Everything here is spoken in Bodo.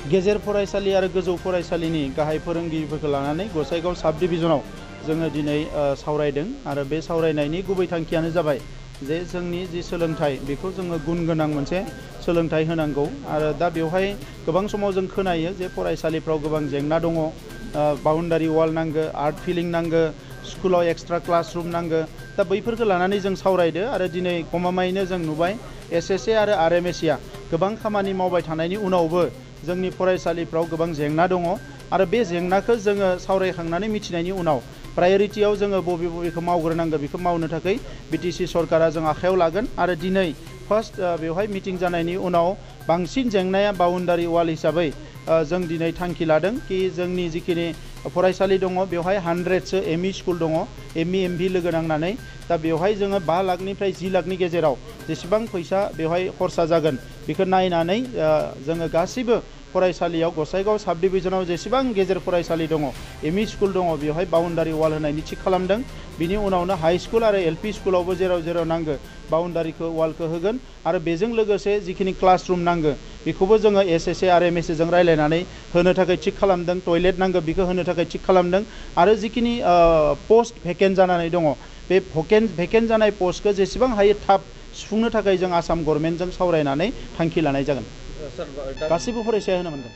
गेजेर फरायसालि आरो गोजौ फरायसालिनि गाहाय फोरोंगिरिफोरखौ लानानै गसाइगाव साब डिभिजनाव जोङो दिनै सावरायदों आरो बे सावरायनायनि गुबै थांखियानो जाबाय जे जोंनि जि सोलोंथाइ बेखौ जोङो गुन गोनां मोनसे सोलोंथाइ होनांगौ आरो दा बेवहाय गोबां समाव जों खोनायो जे फरायसालिफ्राव गोबां जेंना दङ बाउन्डारि वाल नांगौ आर्ट फिलिं नांगौ स्कुलाव एक्सट्रा क्लासरुम नांगौ दा बैफोरखौ लानानै जों सावरायदो आरो दिनै गमामायैनो जों नुबाय एसएसए आरो आरएमएसआ गोबां खामानि मावबाय थानायनि उनावबो जोंनि फरायसालिफ्राव गोबां जेंना दङ आरो बे जेंनाखौ जोङो सावरायखांनानै मिथिनायनि उनाव प्रायोरिटियाव जोङो बबे बबेखौ मावग्रोनांगौ बेखौ मावनो थाखाय बिटिसि सरकारा जों आखायाव लागोन आरो दिनै फार्स्ट बेवहाय मिटिं जानायनि उनाव बांसिन जेंनाया बाउन्डारि वाल हिसाबै जों दिनै थांखि लादों कि जोंनि जिखिनि फरायसालि दङ बेवहाय 100सो एमइ स्कुल दङ एमइ एमभि लोगो नांनानै दा बेवहाय जोङो 5 लाखनिफ्राय 10 लाखनि गेजेराव जेसेबां फैसा बेवहाय खरसा जागोन बेखौ नायनानै जोङो गासैबो फरायसालियाव गसाइगाव साब डिभिजनाव जेसेबां गेजेर फरायसालि दङ एमइ स्कुल दङ बेवहाय बाउन्डारि वाल होनायनि थिग खालामदों बिनि उनावनो हाई स्कुल आरो एलपि स्कुलावबो जेराव जेराव नांगौ बाउन्डारिखौ वालखौ होगोन आरो बेजों लोगोसे जिखिनि क्लासरुम नांगौ बेखौबो जोङो एसएसए आरएमएसए जों रायलायनानै होनो थाखाय थिग खालामदों टयलेट नांगौ बेखौ होनो थाखाय थिग खालामदों आरो जिखिनि पस्ट भेकेन्ट जानानै दङ बे भेकेन्ट जानाय पस्टखौ जेसेबां हायो थाब सुफुंनो थाखाय जों आसाम गभर्नमेन्टजों सावरायनानै थांखि लानाय जागोन गासैबो फरायसाया होनो मोनगोन